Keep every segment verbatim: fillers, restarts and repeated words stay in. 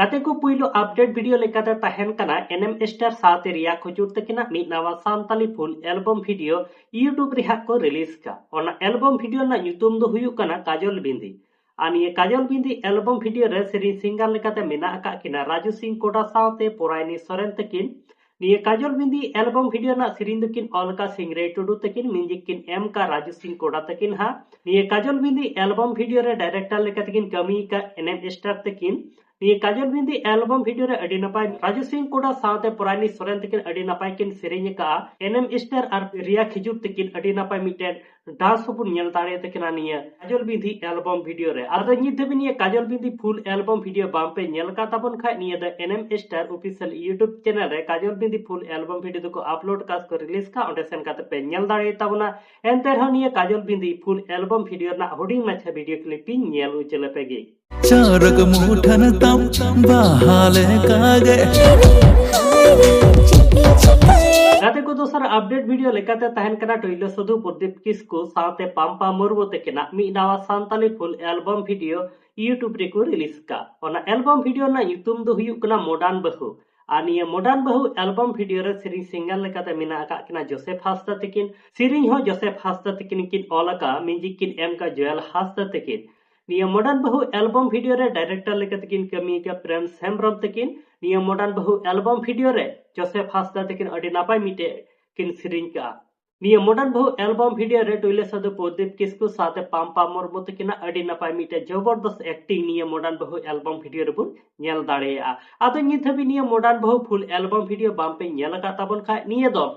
ᱜᱟᱛᱮ ᱠᱚ, ᱯᱩᱭᱞᱩ update video ᱞᱮᱠᱟᱛᱮ ᱛᱟᱦᱮᱱ ᱠᱟᱱᱟ ᱮᱱᱮᱢ ᱥᱴᱟᱨ ᱥᱟᱶᱛᱮ ᱨᱤᱭᱟ ᱠᱷᱩᱡᱩᱨ ᱛᱟᱹᱠᱤᱱᱟᱜ ᱢᱤᱫ ᱱᱟᱣᱟ Santali full album video YouTube ᱨᱮ ᱦᱟᱸᱜ ᱠᱚ release ᱠᱟᱜ᱾ ᱚᱱᱟ album video ᱨᱮᱱᱟᱜ ᱧᱩᱛᱩᱢ ᱫᱚ ᱦᱩᱭᱩᱜ ᱠᱟᱱᱟ ᱠᱟᱡᱚᱞ ᱵᱤᱸᱫᱤ᱾ ᱟᱨ ᱱᱤᱭᱟᱹ ᱠᱟᱡᱚᱞ ᱵᱤᱸᱫᱤ album video ᱨᱮ ᱥᱮᱨᱮᱧ singer ᱞᱮᱠᱟᱛᱮ ᱢᱮᱱᱟᱜ ᱟᱠᱟᱫ ᱠᱤᱱᱟ ᱨᱟᱡᱩ ᱥᱤᱝ ᱠᱳᱰᱟ ᱥᱟᱶᱛᱮ ᱯᱚᱨᱟᱭᱱᱤ ᱥᱚᱨᱮᱱ ᱛᱟᱹᱠᱤᱱ᱾ ᱱᱤᱭᱟᱹ ᱠᱟᱡᱚᱞ ᱵᱤᱸᱫᱤ album video ᱨᱮᱱᱟᱜ ᱥᱮᱨᱮᱧ ᱫᱚᱠᱤᱱ ᱚᱞ ᱟᱠᱟᱫ ᱥᱤᱝᱨᱟᱹᱭ ᱴᱩᱰᱩ ᱛᱟᱹᱠᱤᱱ, music ᱠᱤᱱ ᱮᱢ ᱟᱠᱟᱫ ᱨᱟᱡᱩ ᱥᱤᱝ ᱠᱳᱰᱟ ᱛᱟᱹᱠᱤᱱ ᱦᱟᱸᱜ᱾ ᱱᱤᱭᱟᱹ ᱠᱟᱡᱚᱞ ᱵᱤᱸᱫᱤ album video ᱨᱮ director ᱞᱮᱠᱟ ᱛᱮᱠᱤᱱ ᱠᱟᱹᱢᱤ ᱟᱠᱟᱫ ᱮᱱᱮᱢ ᱥᱴᱟᱨ ᱛᱟᱹᱠᱤᱱ᱾ ᱱᱤᱭᱟᱹ ᱠᱟᱡᱚᱞ ᱵᱤᱸᱫᱤ album video ᱨᱮ ᱟᱹᱰᱤ ᱱᱟᱯᱟᱭ ᱨᱟᱡᱩ ᱥᱤᱝ ᱠᱳᱰᱟ ᱥᱟᱶᱛᱮ ᱯᱚᱨᱟᱭᱱᱤ ᱥᱚᱨᱮᱱ ᱛᱟᱹᱠᱤᱱ ᱟᱹᱰᱤ ᱱᱟᱯᱟᱭ ᱠᱤᱱ ᱥᱮᱨᱮᱧ ᱟᱠᱟᱫᱼᱟ᱾ ᱮᱱᱮᱢ ᱥᱴᱟᱨ ᱟᱨ ᱨᱤᱭᱟ ᱠᱷᱤᱡᱩᱨ ᱛᱟᱹᱠᱤᱱ ᱟᱹᱰᱤ ᱱᱟᱯᱟᱭ ᱢᱤᱫᱴᱮᱱ dance ᱦᱚᱸᱵᱚᱱ ᱧᱮᱞ ᱫᱟᱲᱮᱭᱟᱛᱟ ᱠᱤᱱᱟ ᱱᱤᱭᱟᱹ ᱠᱟᱡᱚᱞ ᱵᱤᱸᱫᱤ album video ᱨᱮ᱾ ᱟᱫᱚ ᱱᱤᱛ ᱫᱷᱟᱹᱵᱤᱡ ᱱᱤᱭᱟᱹ ᱠᱟᱡᱚᱞ ᱵᱤᱸᱫᱤ full album video ᱵᱟᱝ ᱯᱮ ᱧᱮᱞ ᱟᱠᱟᱫ ᱛᱟᱵᱚᱱ ᱠᱷᱟᱡ, ᱱᱤᱭᱟᱹ ᱫᱚ ᱮᱱᱮᱢ ᱥᱴᱟᱨ official YouTube channel ᱨᱮ ᱠᱟᱡᱚᱞ ᱵᱤᱸᱫᱤ full album video ᱫᱚᱠᱚ upload ᱠᱟᱜ ᱥᱮ ᱠᱚ release ᱠᱟᱜ, ᱚᱸᱰᱮ ᱥᱮᱱ ᱠᱟᱛᱮ ᱯᱮ ᱧᱮᱞ ᱫᱟᱲᱮᱭᱟᱛᱟ ᱵᱚᱱᱟ᱾ ᱮᱱᱛᱮ ᱨᱮᱦᱚᱸ ᱱᱤᱭᱟᱹ ᱠᱟᱡᱚᱞ ᱵᱤᱸᱫᱤ full album video ᱨᱮᱱᱟᱜ ᱦᱩᱰᱤᱧ ᱢᱟᱪᱷᱟ video clip ᱤᱧ ᱧᱮᱞ ᱩᱪᱟᱹ ᱞᱮᱯᱮ ᱜᱮ᱾ ᱪᱟᱨᱚᱠ ᱢᱩᱴᱷᱟᱹᱱ ᱛᱟᱢ ᱵᱟᱦᱟ ᱞᱮᱠᱟᱜᱮ᱾ ᱜᱟᱛᱮ ᱠᱚ, ᱫᱚᱥᱟᱨ update video ᱞᱮᱠᱟᱛᱮ ᱛᱟᱦᱮᱱ ᱠᱟᱱᱟ ᱴᱩᱭᱞᱟᱹ ᱥᱟᱹᱫᱷᱩ ᱯᱨᱚᱫᱤᱯ ᱠᱤᱥᱠᱩ ᱥᱟᱶᱛᱮ ᱯᱟᱢᱯᱟ ᱢᱩᱨᱢᱩ ᱛᱟᱹᱠᱤᱱᱟᱜ ᱢᱤᱫ ᱱᱟᱣᱟ Santali full album video YouTube ᱨᱮᱠᱚ release ᱠᱟᱜ᱾ ᱚᱱᱟ album video ᱨᱮᱱᱟᱜ ᱧᱩᱛᱩᱢ ᱫᱚ ᱦᱩᱭᱩᱜ ᱠᱟᱱᱟ ᱢᱚᱰᱟᱨᱱ ᱵᱟᱹᱦᱩ᱾ ᱟᱨ ᱱᱤᱭᱟᱹ ᱢᱚᱰᱟᱨᱱ ᱵᱟᱹᱦᱩ album video ᱨᱮ ᱥᱮᱨᱮᱧ singer ᱞᱮᱠᱟᱛᱮ ᱢᱮᱱᱟᱜ ᱟᱠᱟᱫ ᱠᱤᱱᱟ ᱡᱳᱥᱮᱯ ᱦᱟᱸᱥᱫᱟ ᱛᱟᱹᱠᱤᱱ᱾ ᱥᱮᱨᱮᱧ ᱦᱚᱸ ᱡᱳᱥᱮᱯ ᱦᱟᱸᱥᱫᱟ ᱛᱟᱹᱠᱤᱱ ᱠᱤᱱ ᱚᱞ ᱟᱠᱟᱫ, music ᱠᱤᱱ ᱮᱢ ᱟᱠᱟᱫ ᱡᱚᱭᱟᱞ ᱦᱟᱸᱥᱫᱟ ᱛᱟᱹᱠᱤᱱ᱾ ᱱᱤᱭᱟᱹ ᱢᱚᱰᱟᱨᱱ ᱵᱟᱹᱦᱩ album video ᱨᱮ director ᱞᱮᱠᱟ ᱛᱮᱠᱤᱱ ᱠᱟᱹᱢᱤ ᱟᱠᱟᱫ ᱯᱨᱮᱢ ᱦᱮᱢᱵᱨᱚᱢ ᱛᱟᱹᱠᱤᱱ᱾ ᱱᱤᱭᱟᱹ ᱢᱚᱰᱟᱨᱱ ᱵᱟᱹᱦᱩ album video ᱨᱮ ᱡᱳᱥᱮᱯ ᱦᱟᱸᱥᱫᱟ ᱛᱟᱹᱠᱤᱱ ᱟᱹᱰᱤ ᱱᱟᱯᱟᱭ ᱢᱤᱫᱴᱮᱡ ᱠᱤᱱ ᱥᱮᱨᱮᱧ ᱠᱟᱜᱼᱟ᱾ ᱱᱤᱭᱟᱹ ᱢᱚᱰᱟᱨᱱ ᱵᱟᱹᱦᱩ album video ᱨᱮ ᱴᱩᱭᱞᱟᱹ ᱥᱟᱹᱫᱷᱩ ᱯᱨᱚᱫᱤᱯ ᱠᱤᱥᱠᱩ ᱥᱟᱶᱛᱮ ᱯᱟᱢᱯᱟ ᱢᱩᱨᱢᱩ ᱛᱟᱹᱠᱤᱱᱟᱜ ᱟᱹᱰᱤ ᱱᱟᱯᱟᱭ ᱢᱤᱫᱴᱮᱡ ᱡᱚᱵᱚᱨᱫᱚᱥ acting ᱱᱤᱭᱟᱹ ᱢᱚᱰᱟᱨᱱ ᱵᱟᱹᱦᱩ album video ᱨᱮᱵᱚᱱ ᱧᱮᱞ ᱫᱟᱲᱮᱭᱟᱜᱼᱟ᱾ ᱟᱫᱚ ᱱᱤᱛ ᱦᱟᱹᱵᱤᱡ ᱱᱤᱭᱟᱹ ᱢᱚᱰᱟᱨᱱ ᱵᱟᱹᱦᱩ full album video ᱵᱟᱝ ᱯᱮ ᱧᱮᱞ ᱟᱠᱟᱫ ᱛᱟᱵᱚᱱ ᱠᱷᱟᱡ, ᱱᱤᱭᱟᱹ ᱫᱚ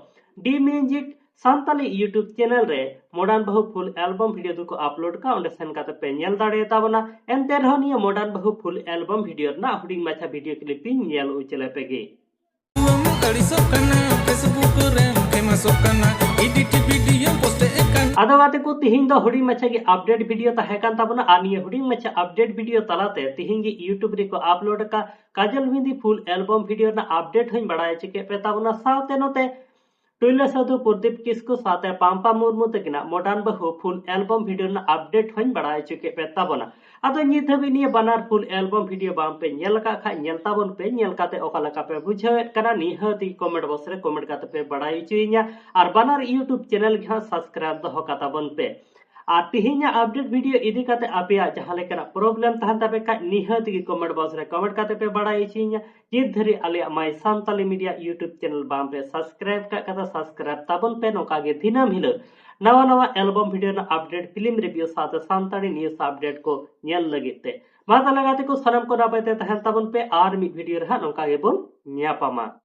D Music Santali YouTube channel ᱨᱮ ᱢᱚᱰᱟᱨᱱ ᱵᱟᱹᱦᱩ full album video ᱫᱚᱠᱚ upload ᱠᱟᱜᱼᱟ, ᱚᱸᱰᱮ ᱥᱮᱱ ᱠᱟᱛᱮ ᱯᱮ ᱧᱮᱞ ᱫᱟᱲᱮᱭᱟᱛᱟ ᱵᱚᱱᱟ᱾ ᱮᱱᱛᱮ ᱨᱮᱦᱚᱸ ᱱᱤᱭᱟᱹ ᱢᱚᱰᱟᱨᱱ ᱵᱟᱹᱦᱩ full album video ᱨᱮᱱᱟᱜ ᱦᱩᱰᱤᱧ ᱢᱟᱪᱷᱟ video clip ᱤᱧ ᱧᱮᱞ ᱩᱪᱟᱹ ᱞᱮᱯᱮ ᱜᱮ᱾ ᱟᱹᱲᱤᱥᱚᱜ ᱠᱟᱱᱟ, Facebook ᱨᱮᱢ famous ᱚᱜ ᱠᱟᱱᱟ, edit video post ᱮᱫ ᱠᱟᱱ᱾ ᱟᱫᱚ ᱜᱟᱛᱮ ᱠᱚ, ᱛᱤᱦᱤᱧ ᱫᱚ ᱦᱩᱰᱤᱧ ᱢᱟᱪᱷᱟ ᱜᱮ update video ᱛᱟᱦᱮᱸ ᱠᱟᱱ ᱛᱟᱵᱚᱱᱟ᱾ ᱟᱨ ᱱᱤᱭᱟᱹ ᱦᱩᱰᱤᱧ ᱢᱟᱪᱷᱟ update video ᱛᱟᱞᱟᱛᱮ ᱛᱤᱦᱤᱧ ᱜᱮ YouTube ᱨᱮᱠᱚ upload ᱟᱠᱟᱫ ᱠᱟᱡᱚᱞ ᱵᱤᱸᱫᱤ full album video ᱨᱮᱱᱟᱜ update ᱦᱚᱸᱧ ᱵᱟᱲᱟᱭ ᱦᱚᱪᱚ ᱠᱮᱫ ᱯᱮ ᱛᱟᱵᱚᱱᱟ᱾ ᱥᱟᱶᱛᱮ ᱱᱚᱛᱮ ᱴᱩᱭᱞᱟᱹ ᱥᱟᱹᱫᱷᱩ ᱯᱨᱚᱫᱤᱯ ᱠᱤᱥᱠᱩ ᱥᱟᱶᱛᱮ ᱯᱟᱢᱯᱟ ᱢᱩᱨᱢᱩ ᱛᱟᱹᱠᱤᱱᱟᱜ modern ᱵᱟᱹᱦᱩ full album video ᱨᱮᱱᱟᱜ update ᱦᱚᱸᱧ ᱵᱟᱲᱟᱭ ᱦᱚᱪᱚ ᱠᱮᱫ ᱯᱮ ᱛᱟᱵᱚᱱᱟ᱾ ᱟᱫᱚ ᱱᱤᱛ ᱫᱷᱟᱹᱵᱤᱡ ᱱᱤᱭᱟᱹ ᱵᱟᱱᱟᱨ full album video ᱵᱟᱝ ᱯᱮ ᱧᱮᱞ ᱟᱠᱟᱫ ᱠᱷᱟᱡ ᱧᱮᱞ ᱛᱟᱵᱚᱱ ᱯᱮ, ᱧᱮᱞ ᱠᱟᱛᱮ ᱚᱠᱟ ᱞᱮᱠᱟ ᱯᱮ ᱵᱩᱡᱷᱟᱹᱣᱮᱫ ᱠᱟᱱᱟ ᱱᱤᱦᱟᱹᱛ ᱜᱮ comment box ᱨᱮ comment ᱠᱟᱛᱮ ᱯᱮ ᱵᱟᱲᱟᱭ ᱦᱚᱪᱚᱭᱤᱧᱟ᱾ ᱟᱨ ᱵᱟᱱᱟᱨ YouTube channel ᱜᱮ ᱦᱟᱸᱜ subscribe ᱫᱚᱦᱚ ᱠᱟᱛᱟ ᱵᱚᱱ ᱯᱮ᱾ ᱟᱨ ᱛᱮᱦᱮᱧᱟᱜ update video ᱤᱫᱤ ᱠᱟᱛᱮ ᱟᱯᱮᱭᱟᱜ ᱡᱟᱦᱟᱸ ᱞᱮᱠᱟᱱᱟᱜ problem ᱛᱟᱦᱮᱱ ᱛᱟᱯᱮ ᱠᱷᱟᱡ ᱱᱤᱦᱟᱹᱛ ᱜᱮ comment box ᱨᱮ comment ᱠᱟᱛᱮ ᱯᱮ ᱵᱟᱲᱟᱭ ᱦᱚᱪᱚᱭᱤᱧᱟ᱾ ᱱᱤᱛ ᱫᱷᱟᱹᱨᱤᱡ ᱟᱞᱮᱭᱟᱜ My Santali Media YouTube channel ᱵᱟᱝ ᱯᱮ subscribe ᱠᱟᱜ ᱠᱟᱫᱟ, subscribe ᱛᱟᱵᱚᱱ ᱯᱮ᱾ ᱱᱚᱝᱠᱟ ᱜᱮ ᱫᱤᱱᱟᱹᱢ ᱦᱤᱞᱳᱜ ᱱᱟᱣᱟ ᱱᱟᱣᱟ album video ᱨᱮᱱᱟᱜ update, film review ᱥᱟᱶᱛᱮ ᱥᱟᱱᱛᱟᱲᱤ news update ᱠᱚ ᱧᱮᱞ ᱞᱟᱹᱜᱤᱫ ᱛᱮ᱾ ᱢᱟ ᱛᱟᱦᱞᱮ ᱜᱟᱛᱮ ᱠᱚ, ᱥᱟᱱᱟᱢ ᱠᱚ ᱱᱟᱯᱟᱭ ᱛᱮ ᱛᱟᱦᱮᱱ ᱛᱟᱵᱚᱱ ᱯᱮ, ᱟᱨ ᱢᱤᱫ video ᱨᱮ ᱦᱟᱸᱜ ᱱᱚᱝᱠᱟ ᱜᱮᱵᱚᱱ ᱧᱟᱯᱟᱢᱟ᱾